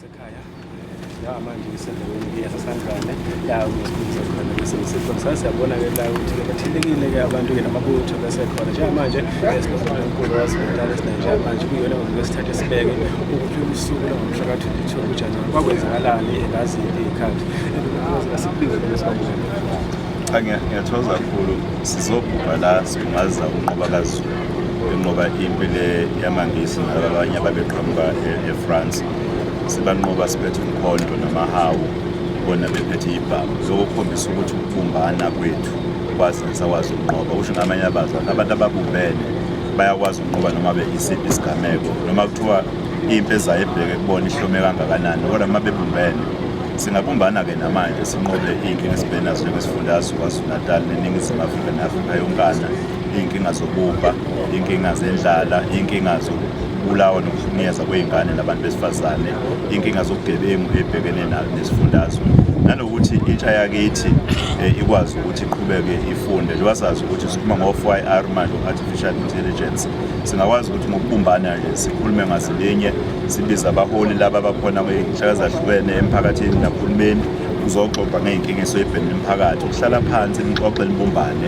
Ekhaya ya manje isendaweni yaseSandlwane ya kunesibili khona bese sikhona sasiyabona-ke la ukuthi-ke bathintekile-ke abantu-ke namabutho besekhona njengamanje esilonkulu waZulu-Natal esinayo njengamanje kuyiyona ngokwesithathu esibeke ukuthi usuku lwangomhla ka-22 kuJanuwari kwakwenzakalani ngaziphi iy'khathi asikubingelele esibabukele. Cha, ngiyathokoza kakhulu. Sizogubha la, sibungaza ukunqoba kaZulu, benqoba impi le yamaNgisi nalaba abanye ababeqhamuka eFrance. Sibanqoba siphethe umkhonto namahawu, bona bephethe ibhamu. Lokho kukhombisa ukuthi ukubumbana kwethu kwazi sakwazi ukunqoba. Kusho ngamanye amazwi, abantu ababumbene bayakwazi ukunqoba noma be isiphi isigameko, noma kuthiwa impi ezayo ebheke kubona ihlome kangakanani, kodwa uma bebumbene. Singabumbana-ke namanje sinqobe iy'nkinga esibhekene nazo njengesifundazwe KwaZulu-Natal neNingizimu Afrika ne-Afrika yonkana, iy'nkinga zobubha, iy'nkinga zendlala, iy'nkinga zokubulawa nokuhlukunyezwa kwey'ngane nabantu besifazane, iy'nkinga zobugebengu ey'bhekene nesifundazwe, nanokuthi intsha yakithi ikwazi ukuthi iqhubeke ifunde. Njengoba sazi ukuthi sikhuluma ngo-4IR manje, o-artificial intelligence, singakwazi ukuthi ngokubumbana nje sikhulume ngazilinye, sibize abaholi laba abakhona kwey'nhlaka ezahlukene emphakathini nakuhulumeni uzoxoxa ngey'nkinga esoyibhekene umphakathi. Ukuhlala phansi nixoxe nibumbane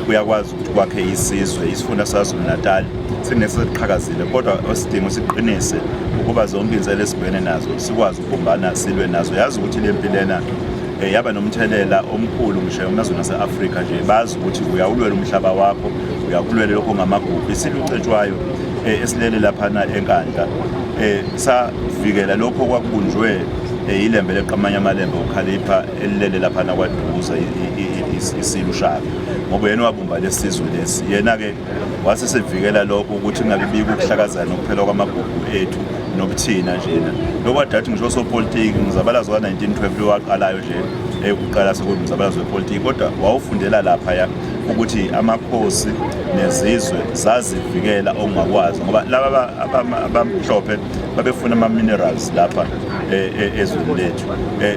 kuyakwazi ukuthi kwakhe isizwe. Isifunda saKwaZulu-Natal sinesiqhakazile, kodwa osidingo siqinise ukuba zonke iy'nselelo esibhekene nazo sikwazi ukubumbana silwe nazo. Yazi ukuthi le mpi lena yaba nomthelela omkhulu ngisho emazweni ase-Afrika nje, bazi ukuthi uyawulwela umhlaba wakho, uyakulwela lokho ngamagugu. Isilo uCetshwayo esilele laphana eNkandla savikela lokho kwakubunjwe ilembe leqamanye amalembe uKhalipha elilele laphana kwaDukuza, isilo uShaka, ngoba yena wabumba lesizwe lesi. Yena-ke wase sevikela lokho ukuthi kungabi bikho ukuhlakazana nokuphela kwamagugu ethu nobuthina njena. Lokho kwadathi ngisho osopolitiki umzabalazo ka-1912 lowaqalayo nje ekuqala sekuwumzabalazo wepolitiki, kodwa wawufundela laphaya ukuthi amakhosi nezizwe zazivikela okungakwazi, ngoba laba abamhlophe babefuna ama-minerals lapha ezweni lethu,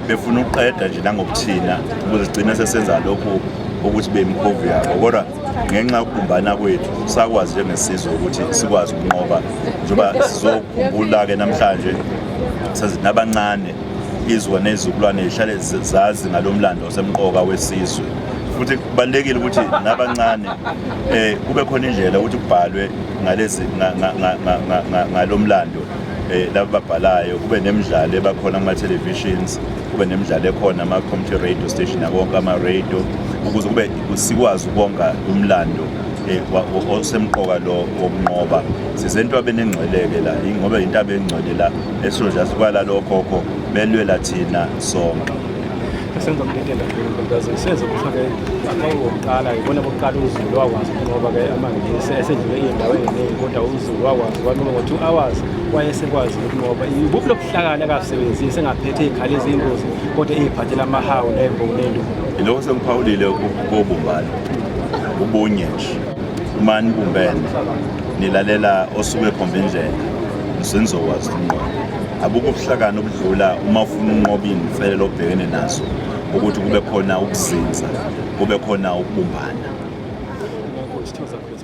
befuna ukuqeda nje nangobuthina ukuze sigcine sesenza lokhu ukuthi beyimkhovu yabo. Kodwa ngenxa yokubumbana kwethu sakwazi njengesizwe ukuthi sikwazi ukunqoba. Njengoba sizokhumbula-ke namhlanje, sazi nabancane izwe nezizukulwane zihlale zazi ngalo mlando osemqoka wesizwe. Futhi kubalulekile ukuthi nabancane kube khona indlela ukuthi kubhalwe ngalezi ngalo mlando laba babhalayo, kube nemidlalo ebakhona kuma-televisions, kube nemidlalo ekhona ama-community radio station nakonke ama-radio, ukuze kube sikwazi ukonga umlando osemqoka lo wokunqoba. Size entabeni engcweleke la, ngoba intaba engcwele la esonja sikwala lokhokho belwela thina sonke. Senza umndendela kakhulu, senze kuthiwa-ke abawokuqala ibona bokuqala uZulu wakwazi ukunqoba-ke amaNgisi esedlule iy'ndawo ey'ningi, kodwa uZulu wakwazi wanqoba ngo-2 hours, wayesekwazi ukunqoba. Ibuphi lobuhlakani akasebenzisi engaphethe iy'khali eziyingozi kodwa ey'phathela amahawu ney'mbobo ney'nduku? Ilokho sekuphawulile kobumbano, ubunye nje. Uma nibumbene nilalela osuke ekhomba indlela, senizokwazi ukunqoba. Abukho ubuhlakani obudlula uma ufuna ukunqoba iy'nselelo obhekene nazo ukuthi kube khona ukuzinza, kube khona ukubumbana. Sithokoza kakhulu.